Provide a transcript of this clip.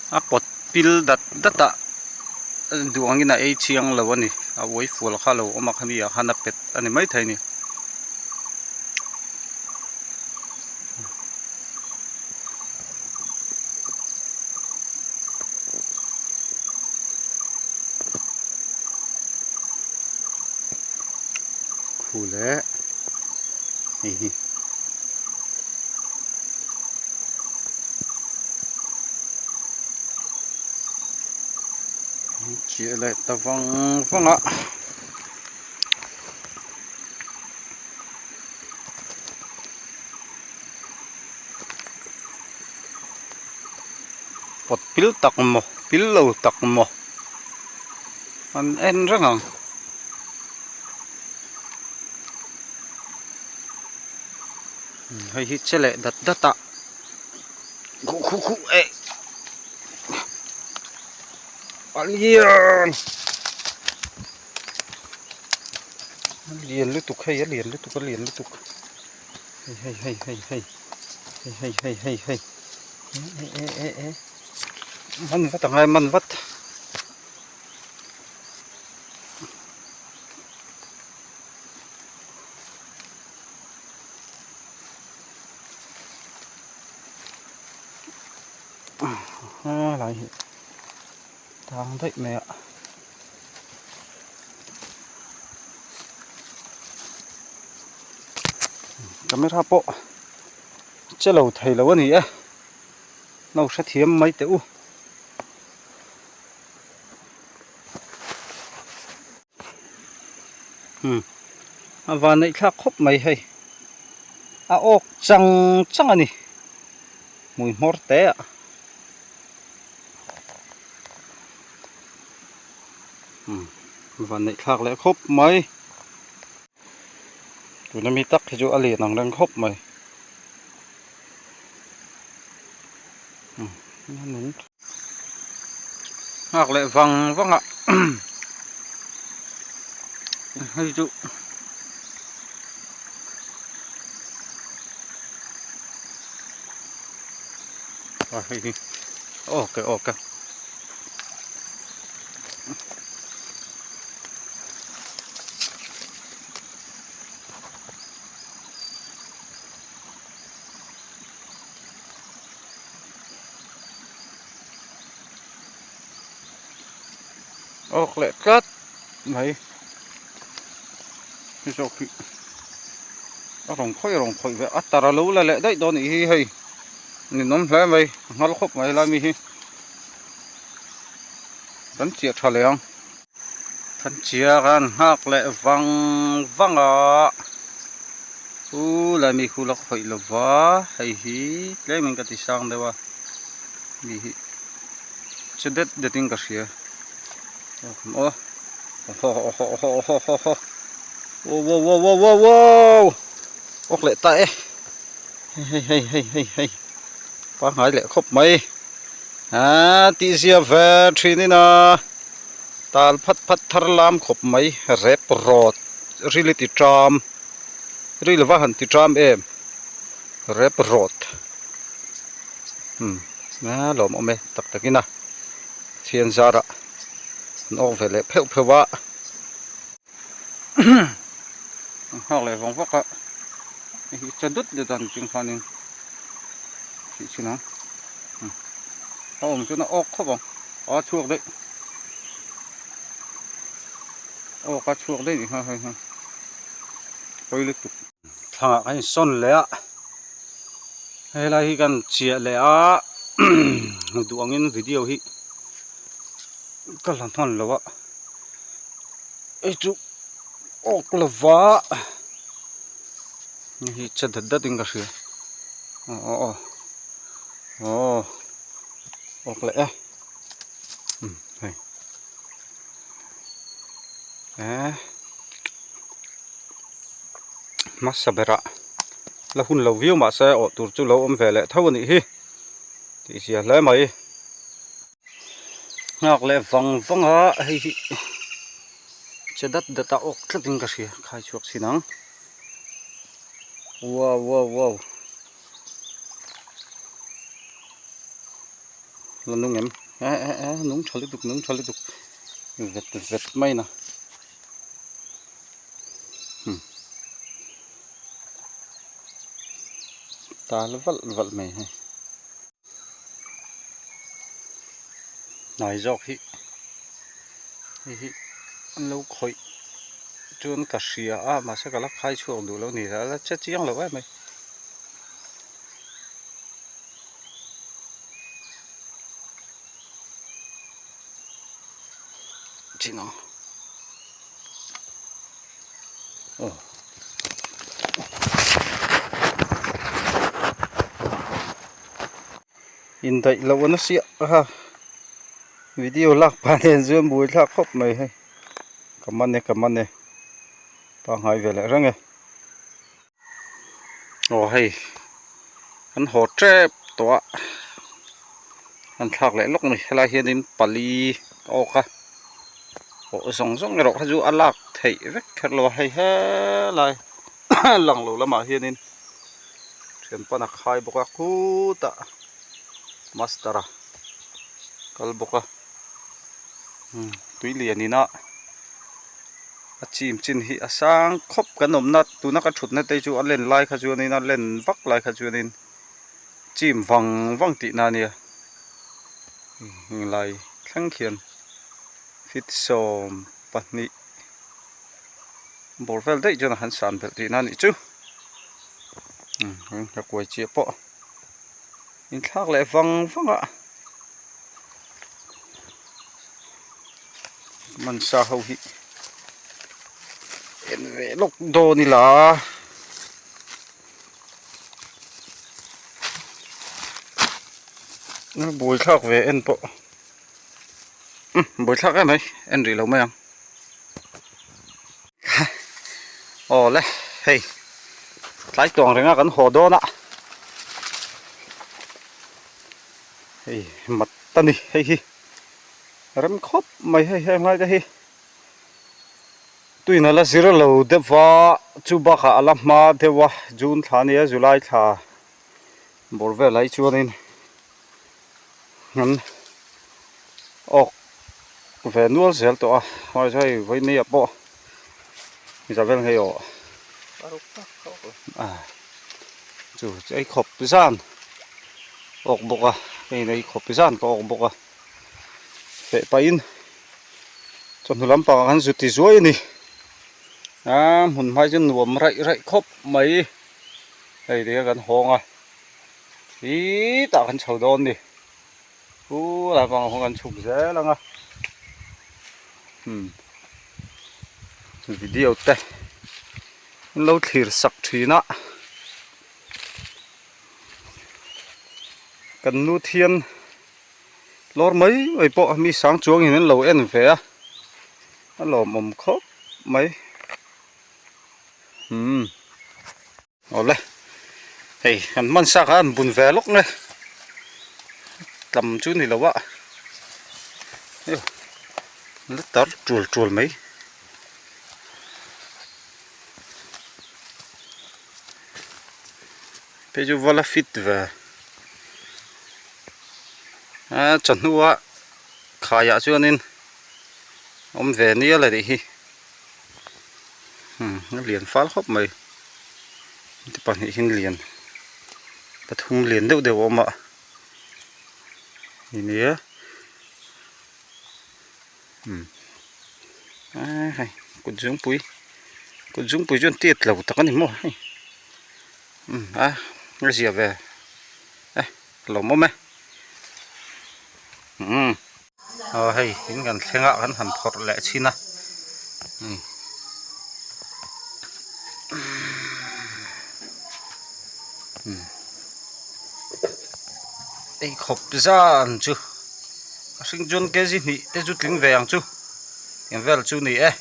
A pawt pil dat dat a duh angin a ei chiang lo a ni a uai fual kha a lo awm a khami ah khan a pet a ni maithei a ni. Khu leh hei hi. Chiah leh ta vang vang a. Pawt pil tak maw pil lo tak maw an en reng ang. Hei hi che leh dat dat a khuh khuh khuh eh a lian a lian lutuk hei a lian lutuk a lian lutuk hei hei hei hei hei hei hei hei hei hei eh eh eh man vat a ngai man vat. Lai hi tang daih mai a camera pawh che lo thei lo a ni e no hrethiam mai teh u. A van neih thlak khawp mai hei a awk chang chang a ni hmui hmawr te ah van neih thlak leh khawp mai tuna mi tak hi chu a lian ang reng khawp mai. Nghak leh vang vang a hei chu a hei hi okay okay. Awk leh tlat mai hei zawk hi a rawn khawih rawn khawih ve a tar a lo la leh daih dawn anih hi hei ninawm hle mai a nghal khawp mai helai mi hi kan chiah tha leh ang kan chiah khan nghak leh vang vang a. U lai mi khu la khawih lo va hei hi tlem in ka ti sang deuh a mi hi che det det in ka hria aw aw aw aw aw aw aw aw aw wow wow wow wow wow awk leh ta e hei hei hei hei hei pangngai leh khawp mai ah tihzia ve thin in a tal phat phat thar lam khawp mai rep rawt ril i ti ṭam. Ril va han ti ṭam em rep rawt umm a lawmawm e tak takin a thian zarah an awk ve leh pheuh pheuh a an nghak leh vang vak a hei hi cha dut dut a ni chung khanin thih chin ang a awm chuan a awk khawp ang a chhuak daih. Aw ka chhuak daih nih kha hei hi pawi lutuk. Thlangah kan insawn leh a helai hi kan chiah leh a hmu duh angin video hi ka la hman lo a hei chu awk lova hei hi che dat dat in ka hria aw aw aw aw awk leh e hei. Eh hmasa berah la hun lo viau mahse awh tur chu lo awm ve leh tho a nih hi tih zia hle mai nghak leh vang vang a hei hi che dat dat a awk tlat in ka hria khai chhuak chin ang wow wow wow. La nung em eh eh eh nung tha lutuk nung tha lutuk vet vet mai na hmm tal valh valh mai hei hnai zawk hi hei hi an lo khawih chuan ka hria a mahse ka la khai chhuak duh lo a ni a la che chiang lo em mai. Chin ang aw indaih loh a nasiah a video lak pah nen chuan buai thlak khawp mai hei ka man e ka man e pangngai ve leh reng e. Aw hei an haw tep tawh a an thlak leh lawk a ni helai hianin pali a awk a awh zawng zawng erawh kha chu a lak theih vek kher lo a hei helai lang lo lamah hianin thian pan a khai bawk a khutah master a kal bawk a tui lian in a. A chim chin hi a sang khawp kan awmna tuna ka thutna te chu a len lai kha chuanin a len vak lai kha chuanin chim vang vang tihna a nia lai thleng khian feet 12 bawr vel daih chuan a han san belh tihna a nih chu ka kuai chiah pawh inthlak leh vang vang a. Mansa ho hi en ve lawk dawn ila buai thlak ve en pawh buai thlak em mai en rih lo mai ang aw le hei tlai tuang renga kan haw dawn a. Hei mat a ni hei hi rem khawp mai hei heng lai te hi tuin a la zir lo deuh va chu bakah a la hma deuh a June thla ania July thla bawr velah hi chuanin an awk ve nual zel tawh a hei vawinia pawh Isabel ngei aw chu ei khawp zan awk bawk a hei ei khawp zan ka awk bawk a feh pahin chawhnu lampangah khan zu ti zuai a ni a hmun hmai chu nuam raih raih khawp mai hei ti hian kan hawng a khitah kan chho dawn a ni u lampangah khawn kan chhuk zel ang a umm video te an lo thlir sak thin a kan nu thian lawr mai mai pawh mi sang chuang in an lo en ve a a lawmawm khawp mai umm. Awle hei kan hman sa kha an bun ve lawk nge tlam chu ni lo a hei la tar tul tul mai phei chu va la fit ve a chawhnu a khaiah chuanin awm ve nia la nih hi. Umm a lian fal khawp mai ti pahnih hian lian pathum lian deuh deuh a awm a nia umm a hei kut zungpui kut zungpui chuan tiat lo tak a ni maw hei umm a a zia ve e a lawmawm e umm. Aw hei in kan thleng a kan han phawrh leh chhin a ei khawp zan chu a hring chuan kg hnih te chu tling ve ang chu eng vel chu ni e.